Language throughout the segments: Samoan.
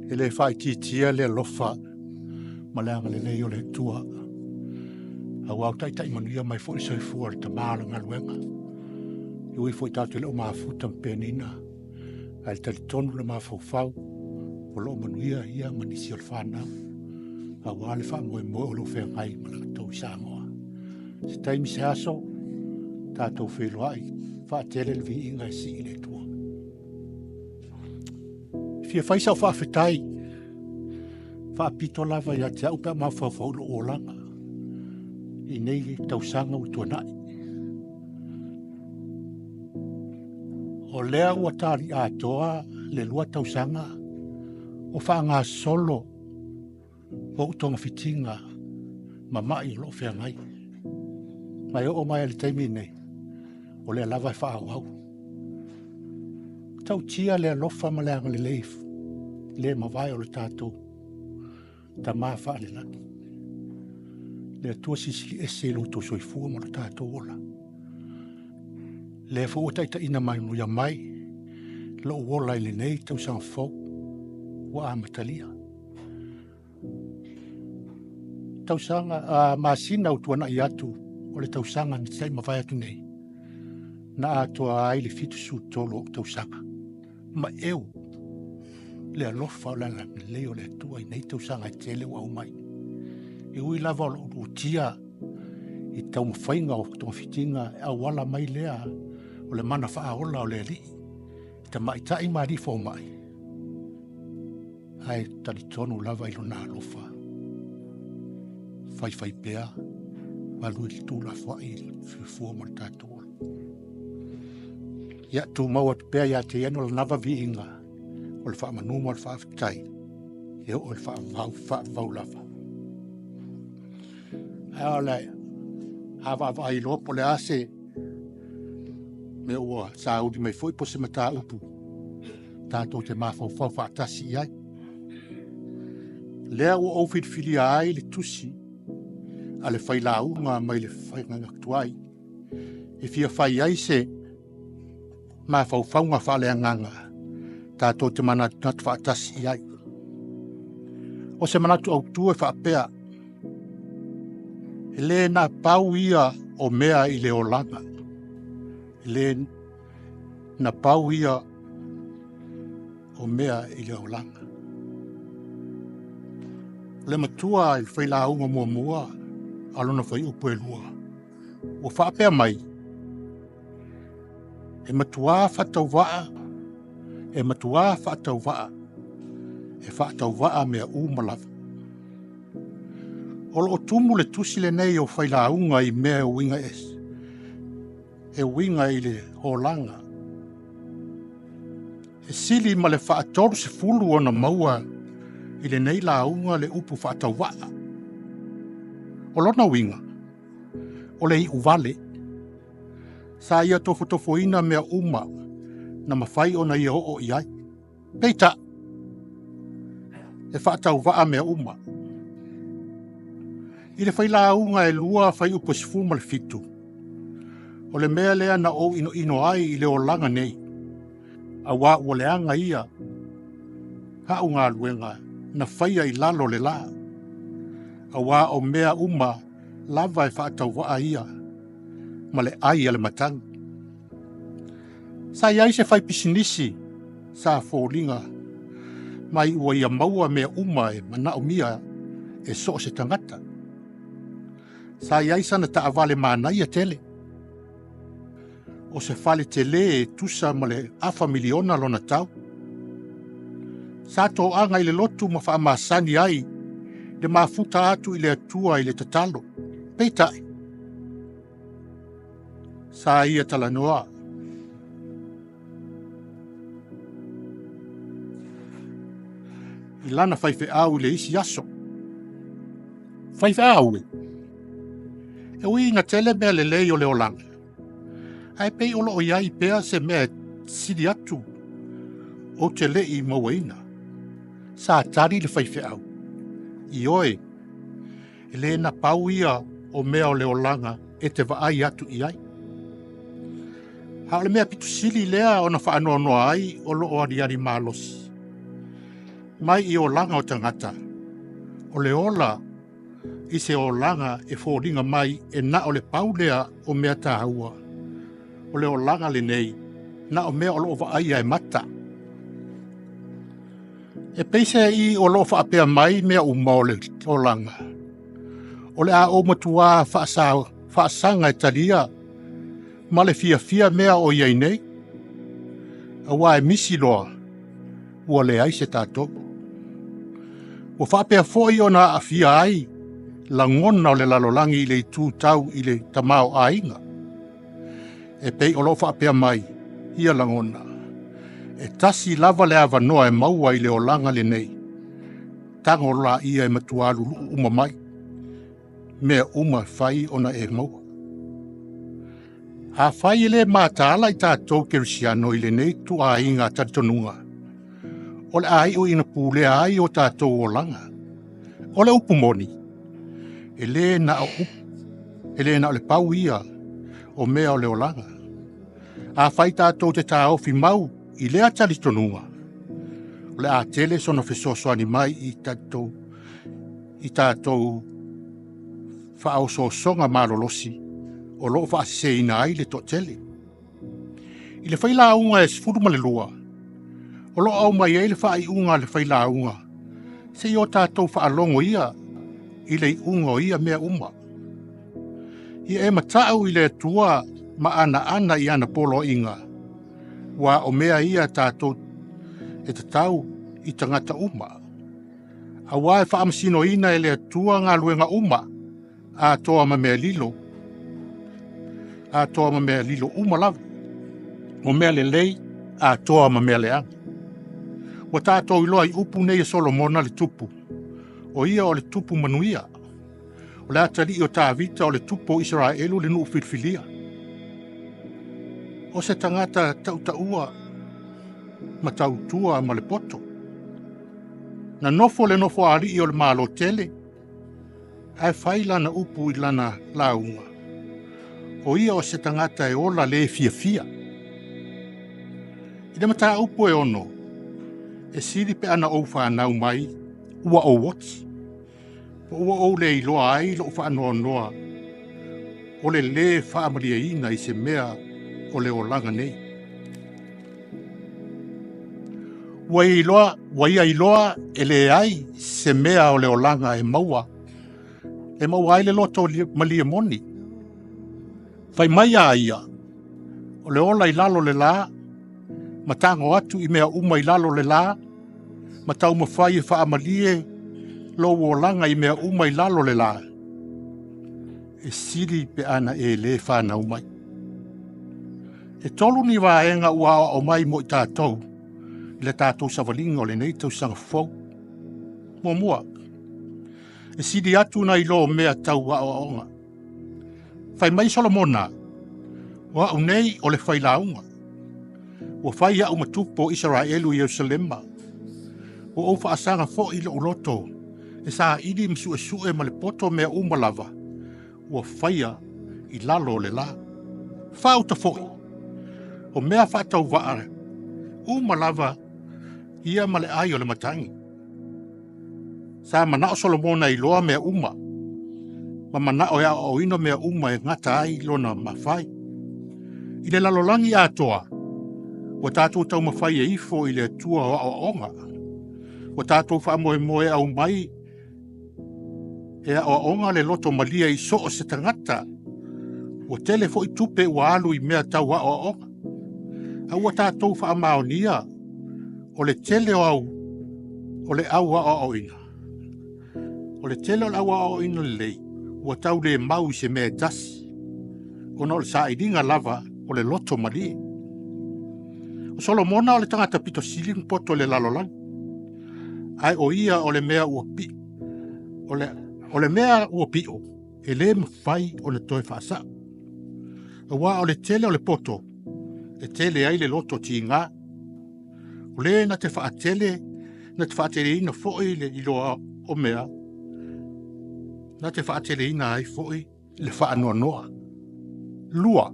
E le faaitiitia le alofa ma le agalelei o le Atua, aua ua taitai manuia mai foi le soifua o le tama o le galuega. E ui foi tatou te le o mafuta ma Penina, ae le talitonu le mafaufau o lo o manuia ia ma nisi o le fanau, aua le faamoemoe o lo o feagai ma latou i Samoa. Se taimi se aso, tatou feiloai, faatele le viiga e sii i le Atua. E fia fai sau faafetai faapito lava ia te au pe a mafaufau i lou olaga i nei tausaga ua tuanai. O lea ua tali atoa le 2 tausaga o faagasolo ou togafitiga ma mai o lo o feagai. Ma e oo mai i le taimi nei, o lea lava e faaauau. Tautia le alofa ma le agalelei le mavae o le tatou Tama faalelagi. Le Atua silisili ese i lo outou soifua ma lo tatou ola. Lea foi ua taitaiina manuia mai lou ola i lenei tausaga fou ua amatalia. Tausaga masina ua tuanai atu o le tausaga na se i mavae atu nei, na atoa ai le 73 o tausaga. Ma eu le alofa o le agalelei o le Atua i nei tausaga e tele ua aumai. E ui lava o lou lutia i taumafaiga o togafitiga e auala mai lea o le mana faaola o le Alii, i tamaitai ma alii fomai, ae talitonu lava i lona alofa. Faifai pea, malu i le tuulafoai i le soifua ma le tatou ola. Ia tumau atu pea ia te ia no lana viiga o le faamanu ma le faafetai e oo i le faavavau, faavavau lava. Ae o le a vaavaai loa po o le a se mea ua sauli mai foi po o se mataupu tatou te mafaufau faatasi i ai. Lea ua ou filifilia ai le tusi a le failauga mai le faiga tuai e fia fai ai se mafaufauga faaleagaga tatou te manatunatu faatasi i ai. O se manatu autu e faapea, e le na pau ia o mea i le olaga, e le na pau ia o mea i le olaga. O le matua i le failauga muamua a lona fuaiupu e 2, ua faapea mai, e matuā faatauvaa, e matuā faatauvaa, e faatauvaa mea uma lava. O loo tumu le tusi lenei o failauga i mea e uiga ese, e uiga i le olaga. E sili ma le 30 ona maua i lenei lauga le upu faatauvaa. O lona uiga, o le iuvale. Sa ia tofotofoina mea uma na mafai ona ia oo i ai. Peitai, e faatauvaa mea uma. I le failauga e 2 fuaiupu e 17, o le mea lea na ou inoino ai i le olaga nei, aua ua leaga ia au galuega na faia i lalo le la, aua o mea uma lava e faatauvaa ia ma le ai a le matagi. Sa iai se fai pisinisi sa foliga mai ua ia maua mea uma e manaomia e so o se tagata. Sa iai sana taavale manaia tele. O se fale tele e tusa ma le $500,000 lona tau. Sa toaga i le lotu ma faamasani ai le mafuta atu i le Atua i le tatalo. Peitai, sa ia talanoa i lana faifeau i le isi aso. Faifeau e, e ui ina tele mea lelei o le olaga, ae pei o loo iai pea se mea e sili atu ou te lei mauaina. Sa tali le faifeau, ioe, e le na pau ia o mea o le olaga e te vaai atu i ai. A o le mea pitusili lea ona faanoanoa ai o loo aliali malosi. mai i olaga o tagata, o le ola i se olaga e foliga mai e na o le pau lea o mea taua. O le olaga lenei, na o mea o lo o vaaia e mata. E peiseai o lo o faapea mai mea uma o le olaga, o le a ou matuā faasaga e talia ma le fiafia mea o i ai nei, auā e misi loa ua leai se tatou. Ua faapea foi ona aafia ai lagona o le lalolagi i le itu tau i le tamaoaiga. E pei o lo o faapea mai ia lagona, e tasi lava le avanoa e maua i le olaga lenei, tago laia e matuā luluu uma mai, mea uma e fai ona e maua. Afai e le mataala i tatou kerisiano i lenei ituaiga talitonuga, o le a iu ina pulea ai o tatou olaga. O le upu moni, e le na o upu, e le na o le pau ia o mea o le olaga. Afai tatou te taofi mau i lea talitonuga, o le a tele sona fesoasoani mai i tatou faaosoosoga malolosi o lo o faaseseina ai le toatele. I le failauga e 12, o lo o aumai ai le faaiuga a le failauga, seia o tatou faalogo ia i le iuga o ia mea uma. Ia e matau i le Atua ma anaana i ana poloaiga, ua o mea ia tatou e tatau i tagata uma. Auā e faamasinoina e le Atua galuega uma, atoa ma mea lilo, atoa ma mea lilo uma lava, o mea lelei atoa ma mea leaga. Ua tatou iloa i upu nei e Solomona le tupu, o ia o le tupu manuia, o le atalii o Tavita o le tupu o Isaraelu le nuu filifilia. O se tagata tautaua ma tautua ma le poto. Na nofo le nofoalii o le Malo tele, ae fai lana upu i lana lauga. O ia o se tagata e ola le fiafia. I le mataupu e 6, e sili pe ana ou fanau mai ua ou oti, po ua ou le iloa ai lou faanoanoa o le lē faamalieina i se mea o le olaga nei. Ua ia iloa e leai se mea o le olaga e maua, e maua ai le loto malie moni. Fai mai a ia, o le ola i lalo le la, ma tago atu i mea uma i lalo le la, ma taumafai e faamalie lou olaga i mea uma i lalo le la, e sili pe ana e lē fanau mai. E 3 ni vaega ua aoao mai mo i tatou i le tatou savaliga o lenei tausaga fou. Muamua, e sili atu nai lo mea tau aoaoga. Fai mai Solomona, o au nei o le failauga. Ua fai au ma tupu o Isaraelu i Ierusalema. Ua ou faasaga foi lou loto e saili ma suesue ma le poto mea uma lava ua faia i lalo o le la. Faauta foi, o mea faatauvaa uma lava ia ma le ai o le matagi. Sa manao Solomona iloa mea uma, ma manao e aoaoina mea uma e gata ai lona mafai. I le lalolagi atoa, ua tatou taumafai e ifo i le Atua o aoaoga. Ua tatou faamoemoe au mai e aoaoga le loto malie i so o se tagata. Ua tele foi tupe ua alu i mea tau aoaoga. A ua tatou faamaonia o le tele o au o le au aoaoina. O le tele o le au aoaoina lelei, ua tau le mau i se mea e tasi, ona o le sailiga lava o le loto malie. O Solomona o le tagata pito sili ona poto i le lalolagi, ae o ia o le mea ua pio, o le mea ua pio e le mafai ona toe faasao. Auā o le tele o le poto e tele ai le loto tiga. O le na te faatele, na te faateleina foi le iloa o mea, na te faateleina ai foi le faanoanoa. 2,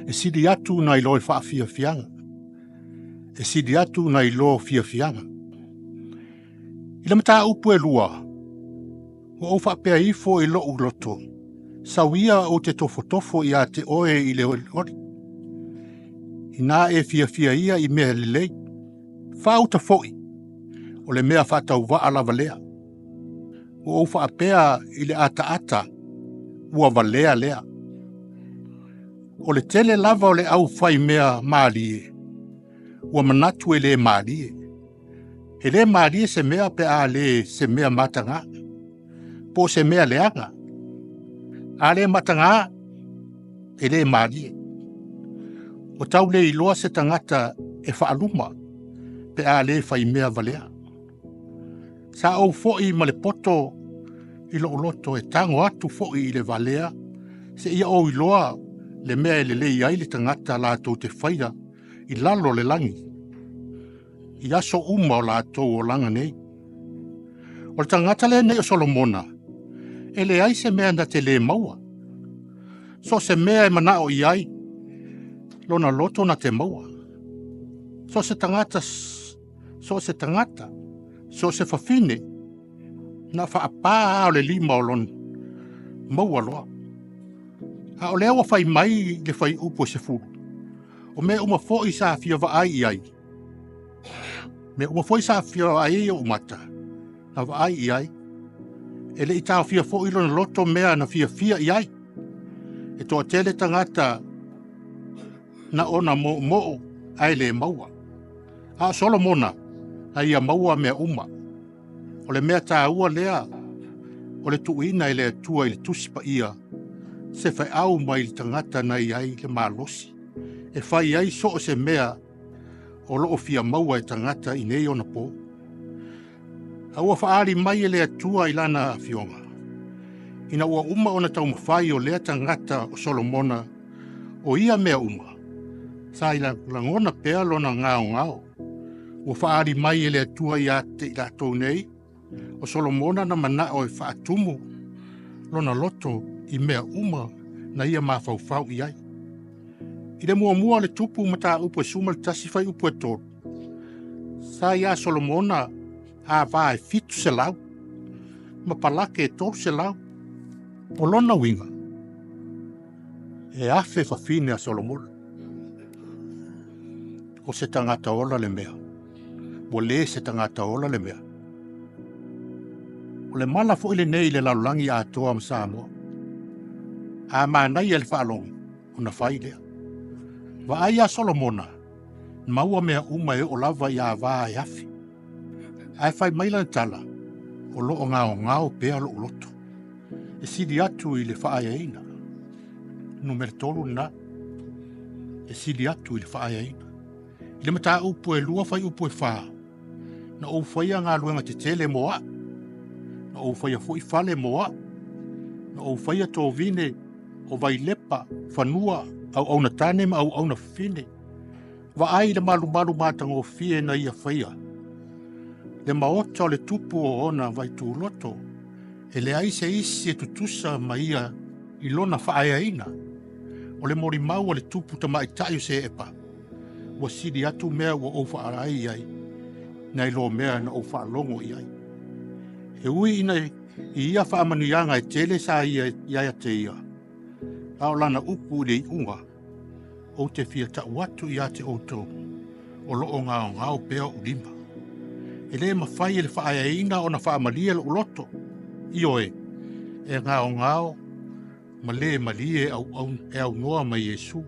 e sili atu nai lo e faafiafiaga. E sili atu nai lo fiafiaga. I le mataupu e lua, ua ou faapea ifo i lou loto, sau ia ou te tofotofo ia te oe i le olioli. Inā e fiafia ia i mea lelei, faauta foi, o le mea faatauvaa lava lea. Ua ou faapea i le ataata, ua valea lea. O le tele lava o le au fai mea malie, ua manatu e le malie. E le malie se mea pe a le se mea mataga, po o se mea leaga. A le mataga, e le malie. Ua tau le iloa se tagata e faaluma pe a le fai mea valea. Sa ou foi ma le poto i lou loto e tago atu foi i le valea seia ou iloa le mea e lelei ai le tagata latou te faia i lalo o le lagi i aso uma o latou olaga nei. O le tagata lenei o Solomona, e leai se mea na te le maua. So o se mea e manao i ai, lona loto na te maua. So o se tagata, so o se tagata, so o se fafine, na faapā lava o le lima o lona maua loa. A o lea ua fai mai le fuaiupu e 10, o mea uma foi sa fia vaai i ai, mea uma foi sa fia vaai ai ou mata, na vaai i ai, e le i taofia foi lona loto mea na fiafia i ai. E toatele tagata na ona moomoo ae le maua. A o Solomona, na ia maua mea uma. O le mea taua lea o le tuuina e le Atua i le Tusi Paia se feau mai le tagata na i ai le malosi e fai ai so o se mea o lo o fia maua e tagata i nei ona po. A ua faaali mai e le Atua i lana afioga, ina ua uma ona taumafai o lea tagata o Solomona o ia mea uma, sa i lagona pea lona gaogao. Ua faaali mai e le Atua ia te i latou nei, o Solomona na manao e faatumu lona loto i mea uma na ia mafaufau i ai. I le muamua o le Tupu mataupu e 11 fuaiupu e 3, sa iā Solomona ava e 700 ma palake e 300. O lona uiga, e 1,000 fafine a Solomona. O se tagata ola le mea, ua le se tagata ola le mea. O le mala foi lenei i le lalolagi atoa ma Samoa. A manaia le faalogo, ona fai lea. Vaai ia Solomona, maua mea uma e oo lava i ava e 1,000. Ae fai mai lana tala, o lo o gaogao pea lou loto. E sili atu i le faaeaina. Numera 3 lena. E sili atu i le faaeaina. I le mataupu e 2 fuaiupu e 4, na ou faia galuega tetele mo au, na ou faia foi fale mo au, na ou faia tovine o vailepa, fanua, auauna tane ma auauna fafine. Vaai i le malumalu matagofie na ia faia. Le maota o le tupu o ona vaituloto, e leai se isi e tutusa ma ia i lona faaeaina. O le molimau a le tupu tamaitai o Seepa, ua sili atu mea ua ou faalaai i ai, nai lo mea na ou faalogo i ai. E ui ina i ia faamanuiaga e tele sa ia ia te ia, a o lana upu i le iuga, ou te fia tau atu ia te outou, o lo o gaogao pea ou lima. E le mafai e le faaeaina ona faamalie lou loto, ioe, e gaogao ma le malie e aunoa mai Iesu.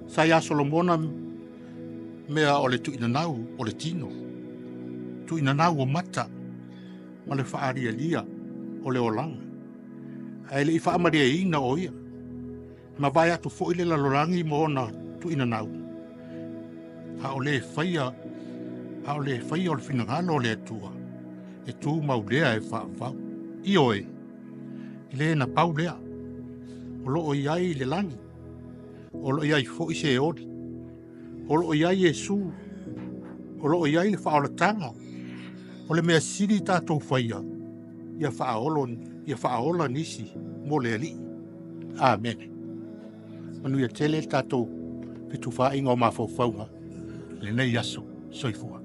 Sa iā Solomona mea o le tuuinanau o le tino, tuuinanau o mata ma le faalialia o le olaga, ae le i faamalieina o ia. Mavae atu foi le lalolagi ma ona tuuinanau, a o le faia, a o le faia o le finagalo o le Atua, e tumau lea e faavavau. Ioe, e le na pau lea, o lo o i ai le lagi, o lo o i ai foi Seoli, o lo o i ai Iesu, o lo o i ai le faaolataga. O le mea sili tatou faia, ia faaolo, ia faaola nisi mo le Alii. Amene. Manuia tele le tatou fetufaaiga o mafaufauga lenei aso. Soifua.